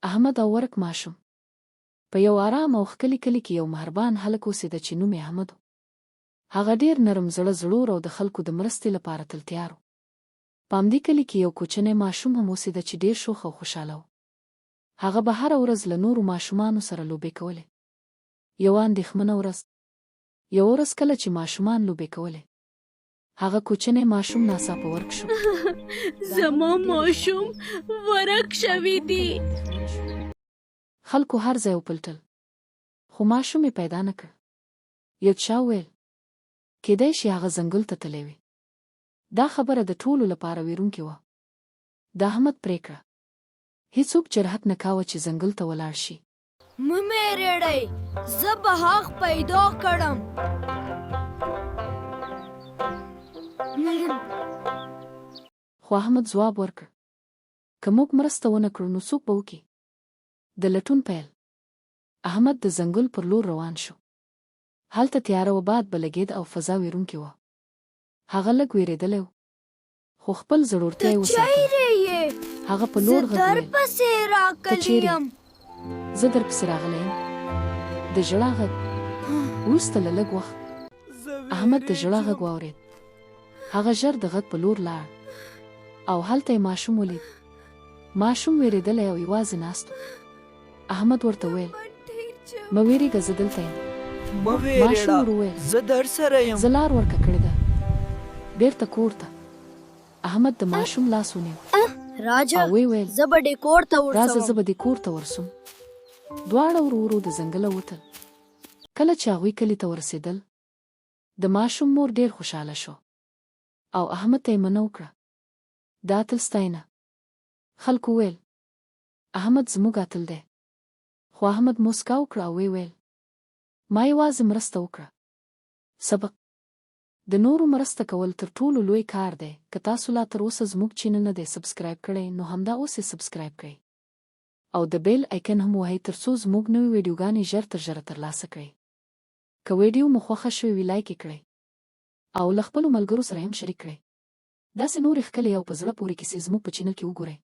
احمد او ورک ماشوم. په یو آرام او ښکلي کلي کې یو مهربان هلک اوسېده چې نوم یې احمد و. هغه ډېر نرم زړه، زړور او د خلکو د مرستې لپاره تل تیار و. په همدې کلي کې یو کوچنی ماشوم هم اوسېده چې ډېر شوخ او خوشاله و. هغه به هره ورځ له نورو ماشومانو سره لوبې کولې. یوه اندېښمنه ورځ. یوه ورځ کله چې ماشومان لوبې کولې. هغه کوچنی ماشوم ناڅاپه ورک شو. زما ماشوم ورک شوی دی. خلکو هر ځای وپلټل، خو ماشوم یې پیدا نه کړ. یو چا وویل، کېدای شي هغه ځنګل ته تللی وي. دا خبره د ټولو لپاره وېرونکې وه. د احمد پرېکړه. هیڅوک جرحت نه کاوه چې ځنګل ته ولاړ شي. مه مېرېړئ، زه به هغ پیدا کړم. خو احمد ځواب ورکړ، که موږ مرسته ونه کړو نو څوک به وکړي؟ د لټون پیل. احمد د ځنګل پر لور روان شو. هلته تیاره وه، باد به لګېد او فضا وېرونکې وه. هغه لږ وېرېدلی و، خو خپل زړورتیا ته یې وساتله. چیرې یې؟ هغه په زه لوړ غږ وویل، درپسې ته راکلي چیرې؟ یم. زه درپسې راغلی یم. د ژړا غږ. وروسته له لږ وخت، زه احمد د ژړا غږ وېرېږم. واورېد. هغه ژر د غږ په لور لاړ او هلته یې ماشوم ولید. ماشوم وېرېدلی او یوازې ناست و. احمد ورته وویل، مه وېرېږه، زه دلته یم. مه ماشوم وېرېړه، ورو وویل، زه درسره یم. زه لار ورکه کړې ده. بېرته کور ته. احمد د ماشوم لاس ونیو راځه، او ویې ویل، زه به دې کور ته راځه، زه ورسوم. به دې کور ته ورسوم. دواړه ورو ورو د ځنګله ووتل. کله چې هغوی کلي ته ورسېدل، د ماشوم مور ډېر خوشاله شوه او احمد ته یې مننه وکړه. د اتل ستاینه. خلکو وویل، احمد زموږ اتل دی. خو احمد موسکا وکړه او ویې ویل، ما یوازې مرسته وکړه. سبق. د نورو مرسته کول تر ټولو لوی کار دی. که تاسو لا تر اوسه زموږ چینل نه دی سبسکرایب کړی نو همدا اوس یې سبسکرایب کړئ او د بیل ایکن هم ووهئ ترڅو زموږ نوې ویډیوګانې ژر تر ژره ترلاسه کړئ. که ویډیو مو خوښه شوې وي لایک یې کړئ او له خپلو ملګرو سره هم شریک کړئ. داسې نورې ښکلې او په زړه پورې کیسې زموږ په چینل کې وګورئ.